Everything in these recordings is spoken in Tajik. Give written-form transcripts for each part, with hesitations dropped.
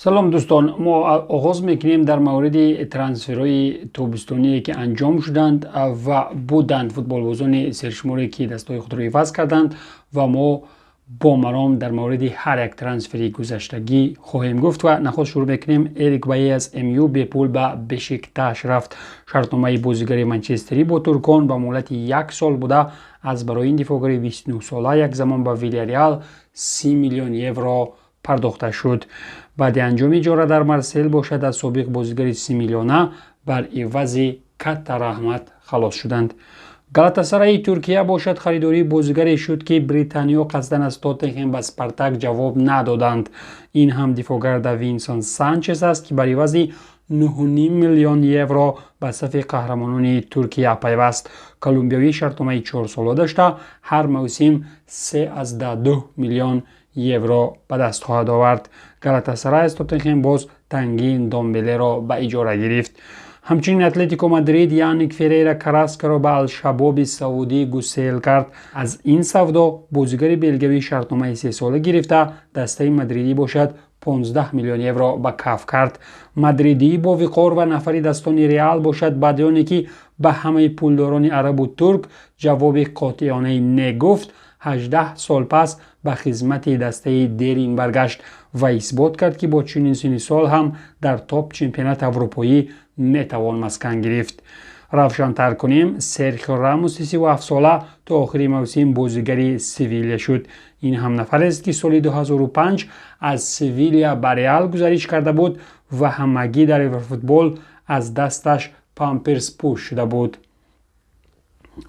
Салом, дӯстон. Мо оғоз мекунем дар мавриди трансферҳои тобистоние, ки анҷом шуданд ва буданд футболбозони сершуморе, ки дастҳои худро иваз карданд, ва мо бо маром дар мавриди ҳар як трансфери гузаштагӣ хоҳем гуфт. Ва нахуст шурӯъ мекунем: Эрик Байи аз МЮ бепул ба Бешикташ рафт. Шартномаи бозигари манчестерӣ бо туркон ба муҳлати як сол буда. Аз барои ин дифоъгари 29-сола як замон ба Вилярреал 30 миллион евро пардохта шуд. Баъди анҷоми иҷора дар Марсел бошад, аз собиқ бозигари 30 миллиона бар ивази катта раҳмат халос шуданд. Галатасараи Туркия бошад, харидории бозигаре шуд, ки британиё қасдан аз Тоттенхем ба Спартак ҷавоб надоданд. Ин ҳам дифоъгар Давинсон Санчес аст, ки бар ивази 9,5 миллион евро ба сафи қаҳрамонони Туркия пайваст. Колумбиявӣ шартномаи 4-сола дошта, ҳар мавсим 3,2 миллион евро ба даст хоҳад овард. Галатасарай аз Тоттенхем боз Тангин Домбелеро ба иҷора гирифт. Ҳамчунин Атлетико Мадрид Яник Ферейра Караскаро ба Алшабоби Саудӣ гусел кард. Аз ин савдо бозигари белгавӣ шартномаи 3-сола гирифта, дастаи мадридӣ бошад, 15 миллион евро ба каф кард. Мадридӣ бовиқор ва нафари дастони Реал бошад, баъди оне ки ба ҳамаи пулдорони арабу турк ҷавоби қотеонае не гуфт, 18 сол пас ба хизмати дастаи дерин баргашт ва исбот кард, ки бо чунин синни сол ҳам дар топ чемпионати аврупоӣ метавон маскан гирифт. Равшантар кунем: Серхио Рамоси 37-сола то охири мавсим бозигари Севилия шуд. Ин ҳам нафарест, ки соли 2005 аз Севилия ба Реал гузариш карда буд ва ҳамагӣ дар Еврофутбол аз дасташ памперс пӯш шуда буд.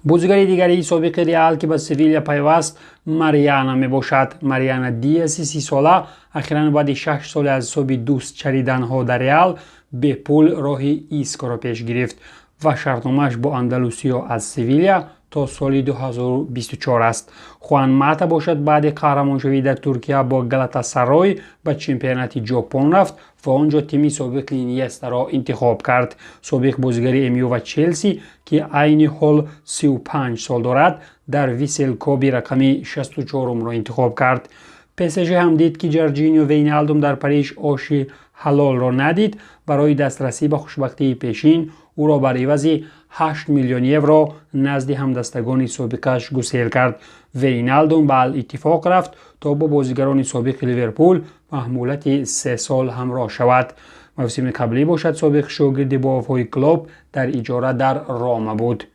Бозигари дигари собиқи Реал, ки ба Севилия пайваст, Мариана мебошад. Мариана Диаси 30-сола ахиран баъди 6 соли аз ҳисоби дӯст чариданҳо дар Реал бепул роҳи Искоро пеш гирифт ва шартномааш бо андалусиё аз Севилия то соли 2024 аст. Хуан Мата бошад, баъди қаҳрамоншавӣ дар Туркия бо Галатасарой ба чемпионати Ҷопон рафт ва он ҷо тими собиқи Иньестаро интихоб кард. Собиқ бозигари МЮ ва Челси, ки айни ҳол 35 сол дорад, дар Висел Коби рақами 64-умро интихоб кард. ПСЖ ҳам дид, ки Ҷорҷинио Вейналдум дар Париж оши ҳалолро надид. Барои дастрасӣ ба хушбахтии пешин ӯро бар ивази 8 миллион евро назди ҳамдастагони собиқаш гусел кард. Вейналдум ба Ал-Иттифоқ рафт, то бо бозигарони собиқи Ливерпул ба муҳлати 3 сол ҳамроҳ шавад. Мавсими қаблӣ бошад, собиқ шогирди бовафои Клоп дар иҷора дар Рома буд.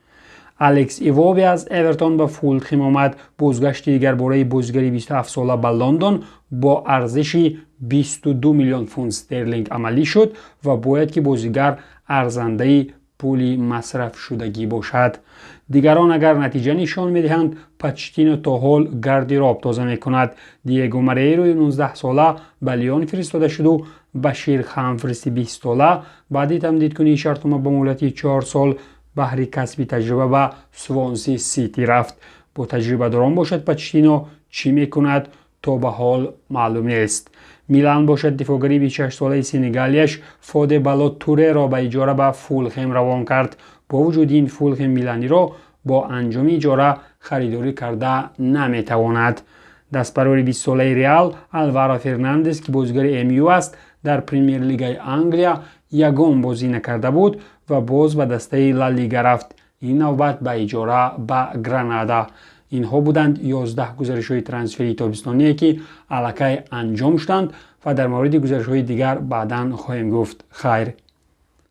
Алекс Ивоби аз Эвертон ба Фулхем омад. Бозгашти дигарбораи бозигари 27-сола ба Лондон бо арзиши 22 миллион фунт стерлинг амалӣ шуд ва бояд ки бозигар арзандаи пули масрафшудагӣ бошад. Дигарон агар натиҷа нишон медиҳанд, Почеттино то ҳол гардероб тоза мекунад. Диего Марейрои 19-сола ба Лион фиристода шуду Башир Хамфриси 20-сола баъди тамдидкунии шартнома ба муҳлати 4 сол баҳри касби таҷриба ба Свонси Сити рафт. Бо таҷрибадорон бошад, Почеттино чӣ мекунад, то ба ҳол маълум нест. Милан бошад, дифоъгари 26-солаи сенегалияш Фоде Бало Туреро ба иҷора ба Фулхем равон кард. Бо вуҷуди ин, Фулхем миланиро бо анҷоми иҷора харидорӣ карда наметавонад. Дастбарори 20-солаи Реал Алваро Фернандес, ки бозигари МЮ аст, дар Премер-лигаи Англия ягон бозӣ накарда буд ва боз ба дастаи Ла Лига рафт, ин навбат ба иҷора ба Гранада. Инҳо буданд 11 гузаришҳои трансферии тобистоние, ки аллакай анҷом шуданд, ва дар мавриди гузаришҳои дигар баъдан хоҳем гуфт. Хайр.